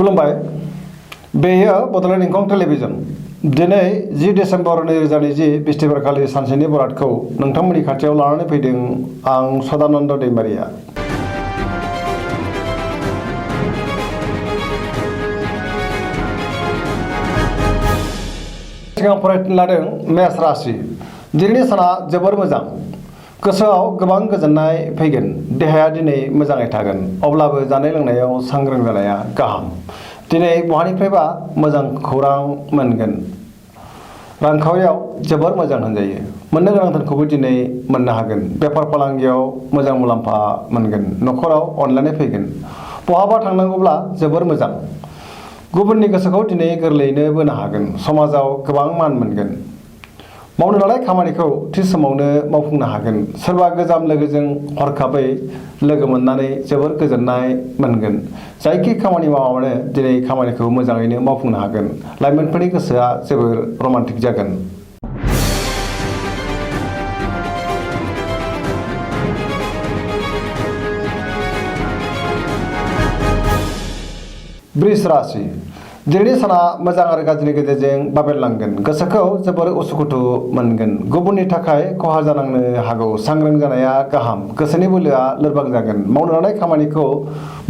खुलुमबाय बेयो बड'लेण्ड इंखं टेलिभिजन दिनै 10 डिसेम्बर 2020 बिस्थिबारखालि सानसेनि बरादखौ नोंथांमोननि खाथियाव लानानै फैदों आं सदानन्द दैमारिया। सिगां फरायनो लादों मेष राशि। दिनैनि साना जोबोर मोजां। गोसोआव गोबां गोजोननाय फैगोन। देहाया दिनै मोजाङै थागोन। अब्लाबो जानाय लोंनायाव सांग्रां जानाया गाहाम। दिनै बहानिफ्रायबा मोजां खौरां मोनगोन। रांखावरियाव जोबोर मोजां होनजायो। मोननो गोनां धोनखौबो दिनै मोननो हागोन। बेफार फालांगियाव मोजां मुलाम्फा मोनगोन। न'खराव अनलायनाय फैगोन। बहाबा थांनांगौब्ला जोबोर मोजां। गुबुननि गोसोखौ दिनै गोरलैयैनो बोनो हागोन। समाजाव गोबां मान मोनगोन। मावनो लानाय खामानिखौ थि समावनो मावफुंनो हागोन। सोरबा गोजाम लोगोजों हरखाबै लोगो मोननानै जोबोर गोजोननाय मोनगोन। जायखि खामानि मावा मानो दिनै खामानिखौ मोजाङैनो मावफुंनो हागोन। लाइमोनफोरनि गोसोआ जोबोर रमान्टिक जागोन। वृष राशि। दिनैनि साना मोजां आरो गाज्रिनि गेजेरजों बाबेनलांगोन। गोसोखौ जोबोर उसुखुथु मोनगोन। गुबुननि थाखाय खहा जानांनो हागौ। सांग्रां जानाया गाहाम। गोसोनि बोलोआ लोरबां जागोन। मावनो लानाय खामानिखौ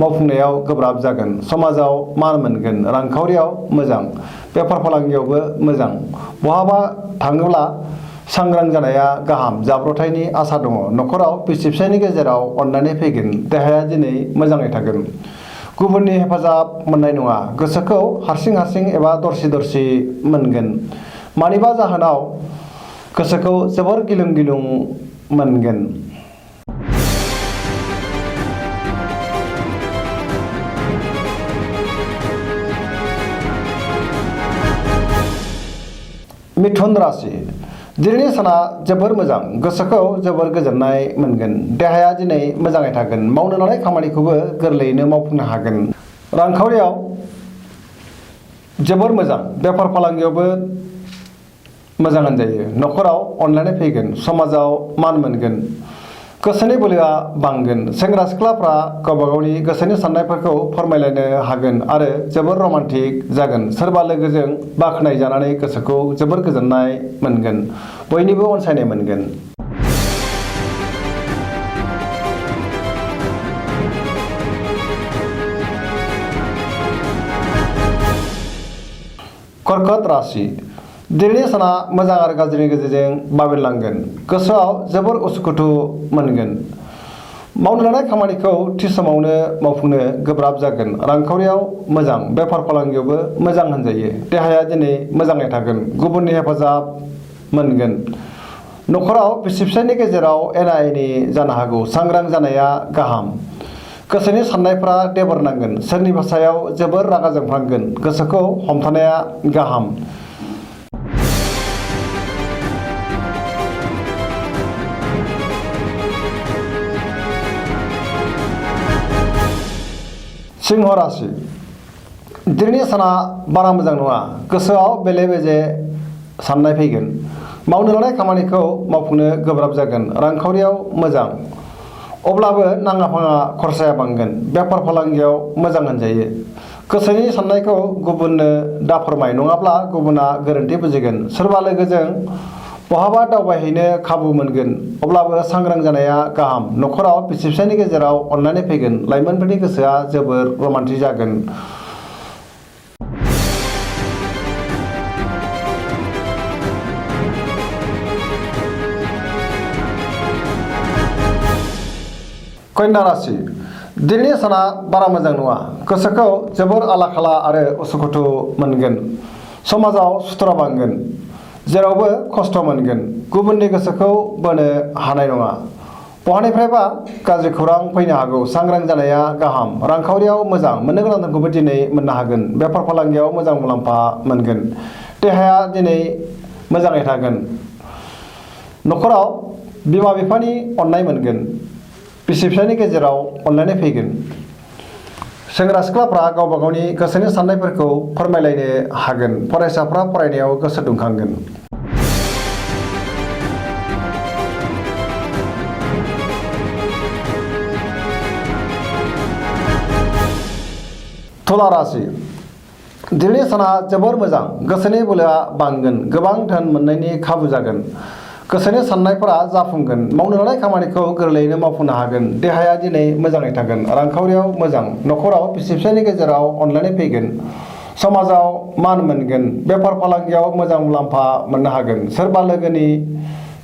मावफुंनायाव गोब्राब जागोन। समाजाव मान मोनगोन। रांखावरियाव मोजां। बेफार फालांगियावबो मोजां। बहाबा थाङोब्ला सांग्रां जानाया गाहाम। जाब्रबथायनि आसा दङ। न'खराव बिसि फिसायनि गेजेराव अनलायनाय फैगोन। देहाया दिनै मोजाङै थागोन। गुबुननि हेफाजाब मोननाय नङा। गोसोखौ हारसिं एबा दरसि मोनगोन। मानिबा जाहोनाव गोसोखौ जोबोर गिलुं मोनगोन। मिथुन राशि। दिनैनि साना जोबोर मोजां। गोसोखौ जोबोर गोजोननाय मोनगोन। देहाया दिनै मोजाङै थागोन। मावनो लानाय खामानिखौबो गोरलैयैनो मावफुंनो हागोन। रांखावरियाव जोबोर मोजां। बेफार फालांगियावबो मोजां होनजायो। न'खराव अनलायनाय फैगोन। समाजाव मान मोनगोन। गोसोनि बोलोआ बांगोन। सेंग्रा सिख्लाफ्रा गावबा गावनि गोसोनि साननायफोरखौ फोरमायलायनो हागोन आरो जोबोर रमान्टिक जागोन। सोरबा लोगोजों बाख्नाय जानानै गोसोखौ जोबोर गोजोननाय मोनगोन। बयनिबो अनसायनाय मोनगोन। कर्कट राशि। दिनैनि साना मोजां आरो गाज्रिनि गेजेरजों बाबेनलांगोन। गोसोआव जोबोर उसुखुथु मोनगोन। मावनो लानाय खामानिखौ थि समावनो मावफुंनो गोब्राब जागोन। रांखावरियाव मोजां। बेफार फालांगियावबो मोजां होनजायो। देहाया दिनै मोजाङै थागोन। गुबुननि हेफाजाब मोनगोन। न'खराव बिसि फिसायनि गेजेराव एना एनि जानो हागौ। सांग्रां जानाया गाहाम। गोसोनि साननायफ्रा देबर नांगोन। सोरनिबा सायाव जोबोर रागा जोंफ्लांगोन। गोसोखौ हमथानाया गाहाम। सिंह राशि। दिनैनि साना बारा मोजां नङा। गोसोआव बेले बेजे साननाय फैगोन। मावनो लानाय खामानिखौ मावफुंनो गोब्राब जागोन। रांखावरियाव मोजां। अब्लाबो नाङा फाङा खरसाया बांगोन। बेफार फालांगियाव मोजां होनजायो। गोसोनि साननायखौ गुबुननो दाफोरमाय नङाब्ला गुबुना गोरोन्थि बुजिगोन। सोरबा लोगोजों बहाबा दावबायहैनो खाबु मोनगोन। अब्लाबो सांग्रां जानाया गाहाम। न'खराव बिसि फिसायनि गेजेराव अनलायनाय फैगोन। लाइमोनफोरनि गोसोआ जोबोर रमान्टिक जागोन। कन्या राशि। दिनैनि साना बारा मोजां नङा। गोसोखौ जोबोर आला खाला आरो उसुखुथु मोनगोन। समाजाव सुथुरा बांगोन। जेरावबो खस्थ' मोनगोन। गुबुननि गोसोखौ बोनो हानाय नङा। बहानिफ्रायबा गाज्रि खौरां फैनो हागौ। सांग्रां जानाया गाहाम। रांखावरियाव मोजां। मोननो गोनां धोनखौबो दिनै मोननो हागोन। बेफार फालांगियाव मोजां मुलाम्फा मोनगोन। देहाया दिनै मोजाङै थागोन। न'खराव बिमा बिफानि अननाय मोनगोन। बिसि फिसायनि गेजेराव अनलायनाय फैगोन। सेंग्रा सिख्लाफ्रा गावबा गावनि गोसोनि साननायफोरखौ फोरमायलायनो हागोन। फरायसाफ्रा फरायनायाव गोसो दुंखांगोन। तुला राशि दिनैनि साना जोबोर मोजां गोसोनि बोलोआ बांगोन गोबां धोन मोननायनि खाबु जागोन गोसोनि साननायफोरा जाफुंगोन मावनो लानाय खामानिखौ गोरलैयैनो मावफुंनो हागोन देहाया दिनै मोजाङै थागोन रांखावरियाव मोजां नखराव बिसि फिसायनि गेजेराव अनलायनाय फैगोन समाजाव मान मोनगोन बेफार फालांगियाव मोजां मुलाम्फा मोननो हागोन सोरबा लोगोनि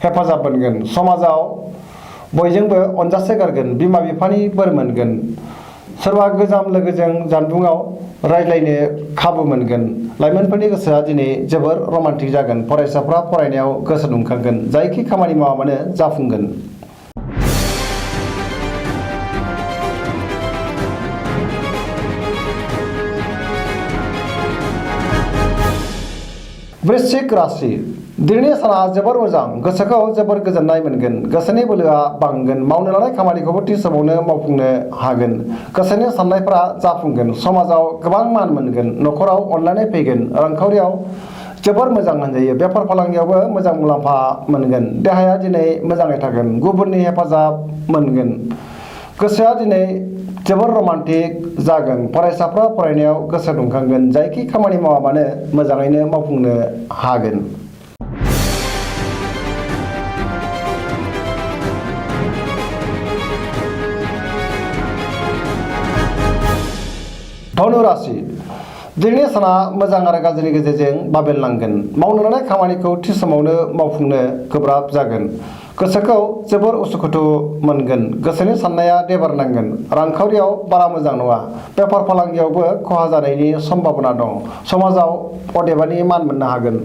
हेफाजाब मोनगोन समाजाव बयजोंबो अनजासे गारगोन बिमा बिफानि बोर मोनगोन सोरबा गोजाम लोगोजों जानबुङाव रायज्लायनो खाबु मोनगोन लाइमोनफोरनि गोसोआ दिनै जोबोर रमान्टिक जागोन फरायसाफ्रा फरायनायाव गोसो दुंखांगोन जायखि खामानि मावा मानो जाफुंगोन वृश्चिक राशि दिनैनि साना जोबोर मोजां गोसोखौ जोबोर गोजोननाय मोनगोन गोसोनि बोलोआ बांगोन मावनो लानाय खामानिखौबो थि समावनो मावफुंनो हागोन गोसोनि साननायफोरा जाफुंगोन समाजाव गोबां मान मोनगोन नखराव अनलायनाय फैगोन रांखावरियाव जोबोर मोजां होनजायो बेफार फालांगियावबो मोजां मुलाम्फा मोनगोन देहाया दिनै मोजाङै थागोन गुबुननि हेफाजाब मोनगोन गोसोआ दिनै जोबोर रमान्टिक जागोन फरायसाफ्रा फरायनायाव गोसो दुंखांगोन जायखि खामानि मावा मानो मोजाङैनो मावफुंनो हागोन धनु राशि दिनैनि साना मोजां आरो गाज्रिनि गेजेरजों बाबेनलांगोन मावनो लानाय खामानिखौ थि समावनो मावफुंनो गोब्राब जागोन गोसोखौ जोबोर उसुखुथु मोनगोन गोसोनि साननाया देबारनांगोन रांखावरियाव बारा मोजां नङा बेफार फालांगियावबो खहा जानायनि सम्भाबना दं समाजाव अदेबानि मान मोननो हागोन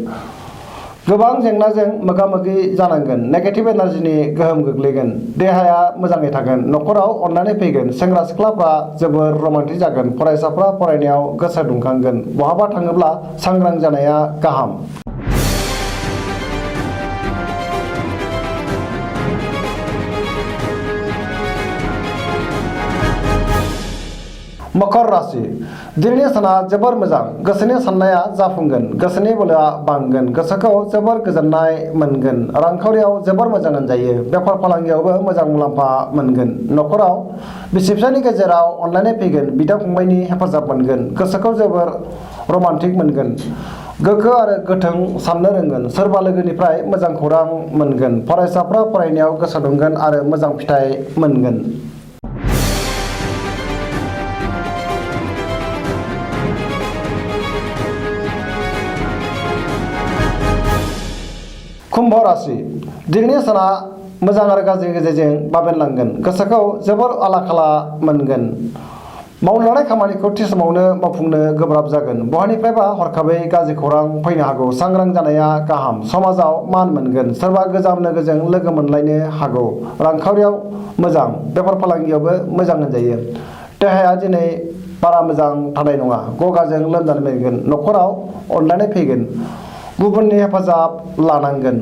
गोबां जेंनाजों मोगा मोगि जानांगोन नेगेटिभ एनार्जिनि गोहोम गोग्लैगोन देहाया मोजाङै थागोन नखराव अननानै फैगोन सेंग्रा सिख्लाफ्रा जोबोर रमान्टिक जागोन फरायसाफ्रा फरायनायाव गोसो दुंखांगोन बहाबा थाङोब्ला सांग्रां जानाया गाहाम मकर राशि दिनैनि साना जोबोर मोजां गोसोनि साननाया जाफुंगोन गोसोनि बोलोआ बांगोन गोसोखौ जोबोर गोजोननाय मोनगोन रांखावरियाव जोबोर मोजां होनजायो बेफार फालांगियावबो मोजां मुलाम्फा मोनगोन नखराव बिसि फिसायनि गेजेराव अनलायनाय फैगोन बिदा फंबायनि हेफाजाब मोनगोन गोसोखौ जोबोर रमान्टिक मोनगोन गोग्गो आरो गोथों साननो रोंगोन सोरबा लोगोनिफ्राय मोजां खौरां मोनगोन फरायसाफ्रा फरायनायाव गोसो दुंगोन आरो मोजां फिथाइ मोनगोन कुम्भ राशि दिनैनि साना मोजां आरो गाज्रिनि गेजेरजों बाबेनलांगोन गोसोखौ जोबोर आला खाला मोनगोन मावनो लानाय खामानिखौ थि समावनो मावफुंनो गोब्राब जागोन बहानिफ्रायबा हरखाबै गाज्रि खौरां फैनो हागौ सांग्रां जानाया गाहाम समाजाव मान मोनगोन सोरबा गोजाम लोगोजों लोगो मोनलायनो हागौ रांखावरियाव मोजां बेफार फालांगियावबो मोजां होनजायो देहाया दिनै बारा मोजां थानाय नङा गगाजों लोमजानो मोनगोन नखराव अनलायनाय फैगोन गुबुननि हेफाजाब लानांगोन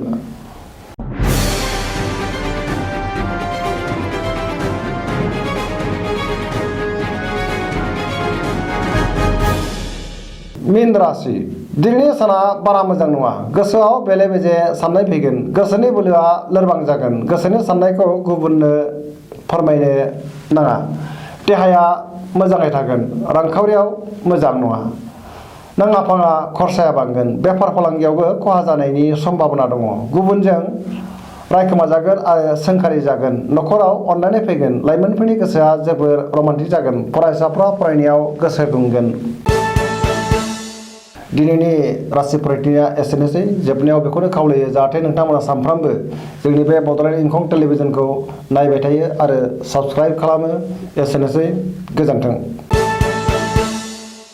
मीन राशि दिनैनि साना बारा मोजां नङा गोसोआव बेले बेजे साननाय फैगोन गोसोनि बोलोआ लोरबां जागोन गोसोनि साननायखौ गुबुननो फोरमायनो नाङा देहाया मोजाङै थागोन रांखावरियाव मोजां नङा नाङा फाङा खरसाया बांगोन बेफार फालांगियावबो खहा जानायनि सम्भाबना दङ गुबुनजों रायखोमाजागोन आरो सोंखारि जागोन नखराव अनलायनाय फैगोन लाइमोनफोरनि गोसोआ जोबोर रमान्टिक जागोन फरायसाफ्रा फरायनायाव गोसो दुंगोन दिनैनि राशि फरायथिया एसेनोसै जोबनायाव बेखौनो खावलायो जाहाथे नोंथांमोना सानफ्रामबो जोंनि बे बड'लेण्ड इंखं टेलिभिजनखौ नायबाय थायो आरो साबस्क्राइब खालामो एसेनोसै गोजोन्थों